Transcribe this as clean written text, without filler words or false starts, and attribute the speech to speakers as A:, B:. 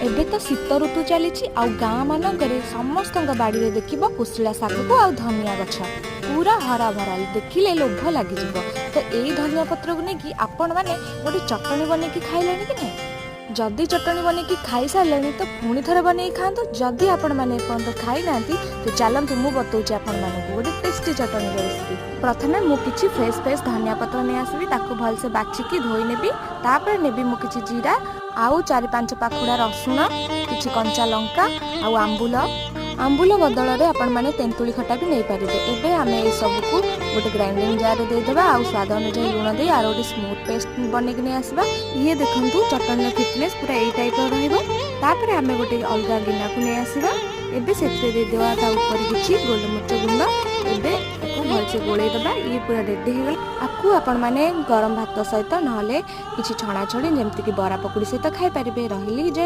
A: ଏବେ ତ ଶୀତ ଋତୁ ଚାଲିଛି ଆଉ ଗାଁ ମାନଙ୍କରେ ସମସ୍ତଙ୍କ ବାଡ଼ିରେ ଦେଖିବ କୋଶିଳା ଶାଗକୁ ଆଉ ଧନିଆ ଗଛ ପୁରା ହରା ଭରା, ଦେଖିଲେ ଲୋଭ ଲାଗିଯିବ। ତ ଏଇ ଧନିଆ ପତ୍ରକୁ ନେଇକି ଆପଣମାନେ ଗୋଟେ ଚଟଣି ବନେଇକି ଖାଇଲେଣି କି ନାହିଁ? ଯଦି ଚଟଣି ବନେଇକି ଖାଇସାରିଲେଣି ତ ପୁଣି ଥରେ ବନେଇକି ଖାଆନ୍ତୁ। ଯଦି ଆପଣମାନେ ଏପର୍ଯ୍ୟନ୍ତ ଖାଇନାହାନ୍ତି ତ ଚାଲନ୍ତୁ, ମୁଁ ବତଉଛି ଆପଣମାନଙ୍କୁ ଗୋଟେ ଟେଷ୍ଟି ଚଟଣିର ରେସିପି। ପ୍ରଥମେ ମୁଁ କିଛି ଫ୍ରେଶ୍ ଫ୍ରେଶ୍ ଧନିଆ ପତ୍ର ନେଇ ଆସିବି, ତାକୁ ଭଲସେ ବାଛିକି ଧୋଇ ନେବି। ତାପରେ ନେବି ମୁଁ କିଛି ଜିରା ଆଉ 4-5 ପାଖୁଡ଼ା ରସୁଣ, କିଛି କଞ୍ଚା ଲଙ୍କା ଆଉ ଆମ୍ବୁଲ। ଆମ୍ବୁଲ ବଦଳରେ ଆପଣମାନେ ତେନ୍ତୁଳି ଖଟା ବି ନେଇପାରିବେ। ଏବେ ଆମେ ଏସବୁକୁ ଗୋଟେ ଗ୍ରାଇଣ୍ଡିଙ୍ଗ ଜାରରେ ଦେଇଦେବା ଆଉ ସ୍ୱାଦ ଅନୁଯାୟୀ ଲୁଣ ଦେଇ ଆଉ ଗୋଟେ ସ୍ମୁଥ୍ ପେଷ୍ଟ ବନେଇକି ନେଇ ଆସିବା। ଇଏ ଦେଖନ୍ତୁ, ଚଟଣିର ଥିକନେସ୍ ପୁରା ଏଇ ଟାଇପ୍ର ରହିବ। ତାପରେ ଆମେ ଗୋଟେ ଅଲଗା ଗିନାକୁ ନେଇ ଆସିବା। ଏବେ ସେଥିରେ ଦେଇଦେବା ତା ଉପରେ କିଛି ଗୋଲମରିଚ ଗୁଣ୍ଡ। ଏବେ ତାକୁ ଭଲସେ ଗୋଳେଇ ଦେବା। ଇଏ ପୁରା ରେଡ଼ି ହେଇଗଲା। ଆକୁ ଆପଣମାନେ ଗରମ ଭାତ ସହିତ ନହେଲେ କିଛି ଛଣାଛଣି, ଯେମିତିକି ବରା ପକୁଡ଼ି ସହିତ ଖାଇପାରିବେ। ରହିଲି, ଜୟ।